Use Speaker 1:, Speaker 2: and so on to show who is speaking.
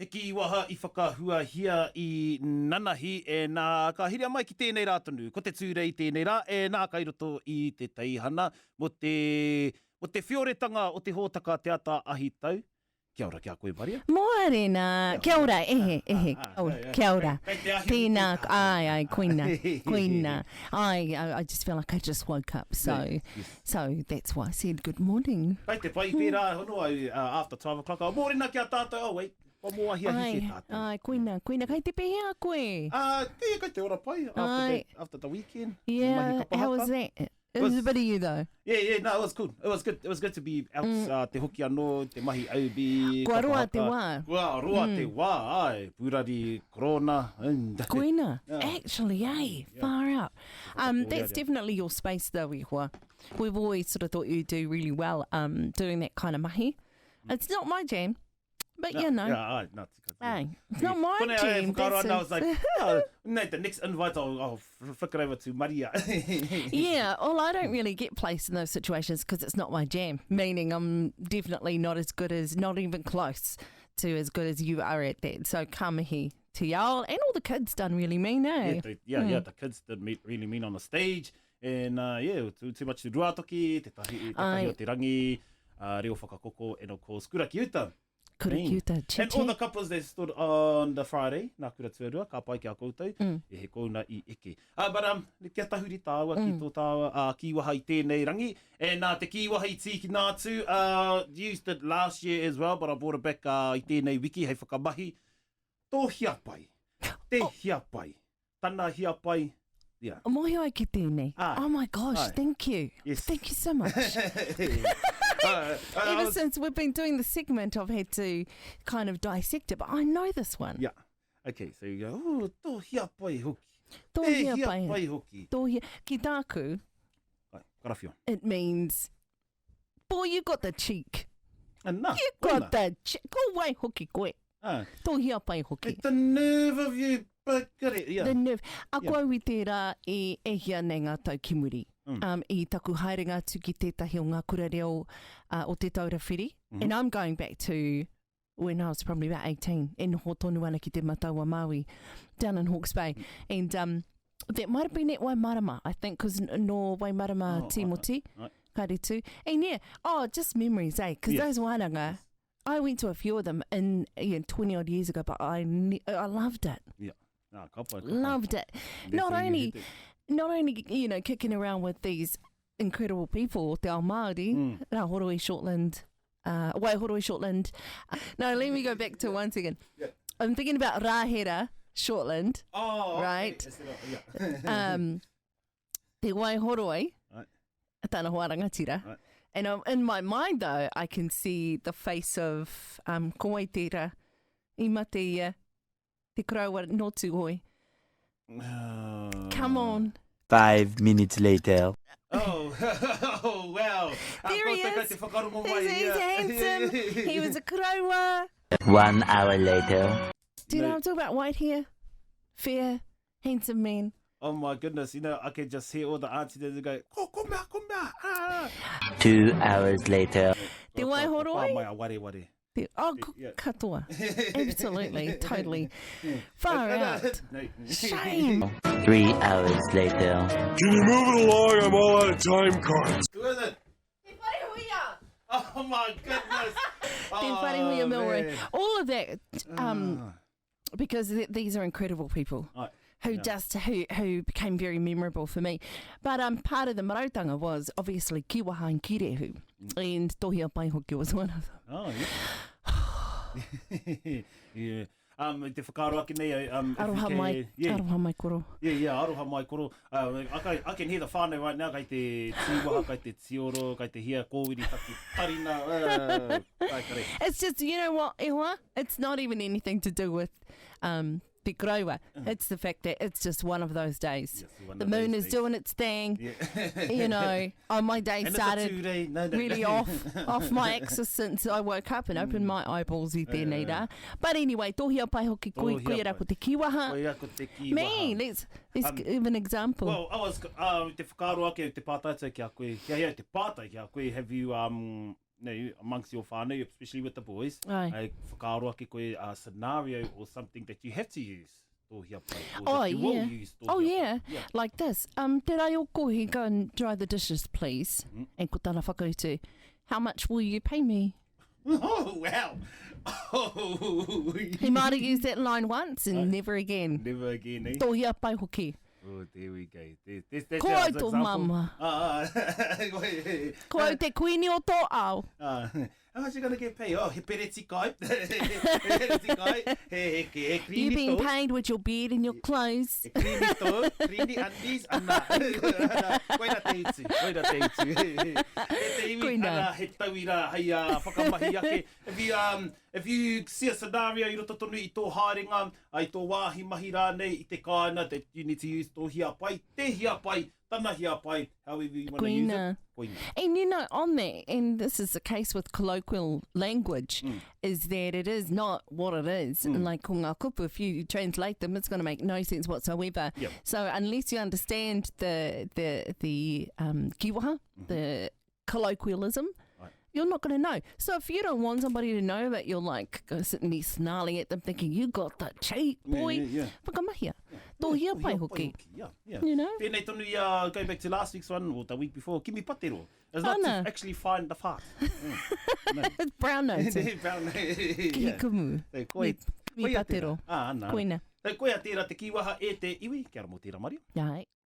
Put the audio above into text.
Speaker 1: He kīwaha i whakahuahia i nanahi, e nā, ka hiria mai ki tēnei rā tonu. Ko te Tūrei tēnei rā, e nā, kai roto i te teihana mō te, mō te whioretanga o te hōtaka Te Ata Ahi Tau. Kia ora ki a koe, Maria.
Speaker 2: Mōrena! Kia ora, ehe, ehe, kia ora, kia ora. Tēnā, āe, āe, koina, koina. Āe, I just feel like I just woke up, so, so that's why I said good morning.
Speaker 1: Kai te pai pērā hono au after 12 o'clock. Oh, mōrena ki a tātou, oh wait, kua mōahiahi kē tātou.
Speaker 2: Āe, āe, koina, koina. Kai te pēhea koe?
Speaker 1: Ā, yeah, kai te ora pai after the, after the weekend.
Speaker 2: Yeah, how was that? It was a bit of you though.
Speaker 1: Yeah, yeah, no, it was cool. It was good. It was good to be out mm. uh, te hoki anō, te mahi OB.
Speaker 2: Kua roa te wā.
Speaker 1: Kua roa mm. te wā, ai. Pūrari, korona.
Speaker 2: Koina, yeah. actually, eh, yeah. far out. Um, that's definitely your space though, e hoa. We've always sort of thought you do really well um, doing that kind of mahi. Mm. It's not my jam. But you know.
Speaker 1: Yeah, ai, nā, tika.
Speaker 2: Hey, it's not my
Speaker 1: Konei,
Speaker 2: team.
Speaker 1: Ai, whakaaro ana, I was
Speaker 2: that's
Speaker 1: like, oh, no, the next invite, I'll, I'll flick it over to Maria.
Speaker 2: yeah, well, I don't really get placed in those situations because it's not my jam, meaning I'm definitely not as good as, not even close to as good as you are at that. So ka mihi to y'all and all the kids done really mean, eh?
Speaker 1: Yeah, the, yeah, mm. yeah, the kids did meet really mean on the stage. And uh, yeah, too, too much Ruatoki, te tahi, te tahi o te rangi, uh, reo whakakoko, and of course, Kura ki uta.
Speaker 2: Kura ki uta,
Speaker 1: chi And all the couples that stood on the Friday, nā kura tuarua, ka pai ki a koutou, mm. e he kouna i eke. Uh, but um, kia tahuri tāua mm. ki tō tāua uh, kīwaha i tēnei rangi. And uh, te kīwaha i tīkina atu, uh, used it last year as well, but I brought it back uh, i tēnei wiki hei whakamahi. Tō hiapai. Te oh. hiapai. Tana hiapai, yeah.
Speaker 2: Mōhio ai ki tēnei.
Speaker 1: Ah.
Speaker 2: Oh my gosh,
Speaker 1: Ai.
Speaker 2: thank you.
Speaker 1: Yes.
Speaker 2: Thank you so much.
Speaker 1: Uh, uh, I
Speaker 2: Ever
Speaker 1: was-
Speaker 2: since we've been doing the segment, I've had to kind of dissect it, but I know this one.
Speaker 1: Yeah. Okay, so you go, oh, tō hiapai hoki.
Speaker 2: Tō
Speaker 1: Te
Speaker 2: hiapai.
Speaker 1: hiapai hoki.
Speaker 2: Tō hia... Ki tāku,
Speaker 1: Ai, karawhio.
Speaker 2: it means, boy, you got the cheek.
Speaker 1: Ana,
Speaker 2: You got the cheek. Ko wai hoki koe.
Speaker 1: Ah.
Speaker 2: Tō hiapai hoki.
Speaker 1: The nerve of you, bugger Yeah.
Speaker 2: The nerve. Ako au i tērā i e hia nei ngā tau ki muri.
Speaker 1: Mm.
Speaker 2: Um, i taku haerenga atu ki tētahi o ngā kura reo uh, o Te Taura Whiri.
Speaker 1: Mm -hmm.
Speaker 2: And I'm going back to when I was probably about 18, e noho tonu ana ki Te Matau a Māui down in Hawke's Bay.
Speaker 1: Mm.
Speaker 2: And um, that might have been at Waimarama, I think, because nō Waimarama
Speaker 1: oh,
Speaker 2: Timoti,
Speaker 1: right, right.
Speaker 2: Karetu. And yeah, oh, just memories, eh? Because
Speaker 1: yeah.
Speaker 2: those wānanga, I went to a few of them in yeah, 20 odd years ago, but I I loved it.
Speaker 1: Yeah. No, ka pai, ka pai.
Speaker 2: Loved it. Not only, not only, you know, kicking around with these incredible people, te ao Māori,
Speaker 1: Mm.
Speaker 2: Rā Horoi Shortland, uh, Waihoroi Shortland. No, let me go back to one second.
Speaker 1: Yeah.
Speaker 2: I'm thinking about Rahera Shortland.
Speaker 1: Oh, okay.
Speaker 2: Right.
Speaker 1: Is it a- yeah.
Speaker 2: Um, Te Waihoroi,
Speaker 1: Right.
Speaker 2: tana hoa rangatira.
Speaker 1: Right.
Speaker 2: And um, in my mind, though, I can see the face of um, ko wai tērā, i mate ia, te koroua nō Tūhoe. Come on.
Speaker 3: 5 minutes later.
Speaker 1: Oh, oh wow.
Speaker 2: There he
Speaker 1: koutou kei
Speaker 2: is.
Speaker 1: te whakarongo mai,
Speaker 2: He's, he's
Speaker 1: yeah.
Speaker 2: handsome. He was a koroua.
Speaker 3: 1 hour later.
Speaker 2: Do you know
Speaker 1: No.
Speaker 2: what I'm talking about? White hair, fair, handsome man.
Speaker 1: Oh my goodness, you know, I can just hear all the aunties there go, ko, ko mea, ko mea, ah.
Speaker 3: 2 hours later.
Speaker 2: Te Waihoroi?
Speaker 1: Ka pā mai a wareware.
Speaker 2: Te, oh, ko,
Speaker 1: Yeah.
Speaker 2: katoa. Absolutely, totally. Far out.
Speaker 1: No.
Speaker 2: Shame.
Speaker 3: 3 hours later.
Speaker 4: Can you move it along? I'm all out of time cards.
Speaker 1: Who is it?
Speaker 2: Te Wharehuia.
Speaker 1: Oh my goodness.
Speaker 2: Te Wharehuia
Speaker 1: Oh,
Speaker 2: Milroy.
Speaker 1: man.
Speaker 2: All of that, um,
Speaker 1: Ah.
Speaker 2: because th- these are incredible people.
Speaker 1: Right.
Speaker 2: Who
Speaker 1: Yeah.
Speaker 2: just who who became very memorable for me, but um part of the marautanga was obviously Kiwaha and Kirehu,
Speaker 1: Mm.
Speaker 2: and Tohi Pai hoki was one of them.
Speaker 1: Oh, yeah. yeah. Um, i te whakaaro ake nei, um, if you
Speaker 2: Aroha
Speaker 1: can,
Speaker 2: mai,
Speaker 1: yeah,
Speaker 2: aroha mai koro.
Speaker 1: Yeah, yeah, aroha mai koro. Uh, I, can, I can hear the whānau right now, kei te tīwaha, kei te tioro, kei te hia kōwiri taku tarina. Uh, kai kare.
Speaker 2: It's just, you know what, e hoa? It's not even anything to do with um, te koroua. It's the fact that it's just one of those days.
Speaker 1: Yes, one
Speaker 2: the
Speaker 1: of
Speaker 2: moon
Speaker 1: those
Speaker 2: is
Speaker 1: days.
Speaker 2: doing its thing.
Speaker 1: Yeah.
Speaker 2: You know, oh, my day
Speaker 1: And it's a
Speaker 2: started
Speaker 1: two-day, no, no.
Speaker 2: really off off my axis since I woke up and opened my eyeballs i tēnei rā. But anyway, tohi a pai hoki koi,
Speaker 1: Tohi a
Speaker 2: koia rā
Speaker 1: pai.
Speaker 2: ko te kīwaha.
Speaker 1: Koia ko te kīwaha.
Speaker 2: Me, let's, let's
Speaker 1: Um,
Speaker 2: give an example.
Speaker 1: Well, I was, uh, te whakaaro ake, te pātai atu ki a koe, kia hea te pātai ki a koe, have you, um, know, amongst your whānau, especially with the boys,
Speaker 2: Ai.
Speaker 1: ai, whakaaro ake koe a scenario or something that you have to use tō hiapai, or
Speaker 2: Oh,
Speaker 1: that you will
Speaker 2: yeah.
Speaker 1: use tō
Speaker 2: Oh,
Speaker 1: hiapai.
Speaker 2: yeah.
Speaker 1: Yeah.
Speaker 2: Like this. Um, did I okohi go and dry the dishes, please?
Speaker 1: Mm.
Speaker 2: And ko tana whakautu, how much will you pay me?
Speaker 1: Oh, wow. Oh.
Speaker 2: He might have used that line once and never again.
Speaker 1: Never again, eh?
Speaker 2: Tō hiapai hoki.
Speaker 1: Oh, there we go. There, there, that's
Speaker 2: Ko
Speaker 1: our
Speaker 2: au tō
Speaker 1: example.
Speaker 2: mama.
Speaker 1: Ah, ah.
Speaker 2: Ko au te kuini o tō ao.
Speaker 1: Ah, how much you gonna get paid? Oh, he pereti kai. He pereti kai. He, he, he, creamy
Speaker 2: You've been
Speaker 1: tō.
Speaker 2: paid with your beard and your clothes.
Speaker 1: He creamy tō, creamy undies, ana. Ana, koira te utu, koira te utu. E te iwi,
Speaker 2: Koina.
Speaker 1: ana, he tauira hei uh, whakamahi ake. If you, um, if you see a scenario i roto tonu i tō haerenga, i tō wāhi mahi rānei, i te kāinga, that you need to use tō hiapai, te hiapai, tana hiapai, however you want to use it.
Speaker 2: Koina.
Speaker 1: Koina.
Speaker 2: And you know, on that, and this is the case with colloquial language,
Speaker 1: Mm.
Speaker 2: is that it is not what it is. And like ko ngā kupu, if you translate them, it's going to make no sense whatsoever.
Speaker 1: Yep.
Speaker 2: So unless you understand the the the um, kiwaha, the colloquialism,
Speaker 1: Mm-hmm. Right.
Speaker 2: you're not going to know. So if you don't want somebody to know that you're like sitting there snarling at them, thinking you got the cheek, boy,
Speaker 1: Yeah, yeah, yeah.
Speaker 2: whakamahia. Tō hiapai hoki.
Speaker 1: Yeah, yeah.
Speaker 2: You know?
Speaker 1: Pēnei tonu i uh, go back to last week's one or the week before, kimi patero. It's not
Speaker 2: Ana.
Speaker 1: to actually find the fart.
Speaker 2: It's brown note.
Speaker 1: Brown.
Speaker 2: Ki
Speaker 1: Yeah.
Speaker 2: kumu.
Speaker 1: Te koi,
Speaker 2: Me- me
Speaker 1: koia
Speaker 2: patero.
Speaker 1: tērā. Ah, ana.
Speaker 2: Koina.
Speaker 1: Te koia tērā te kīwaha e te iwi. Kia ora mō tērā, Maria.
Speaker 2: Ai.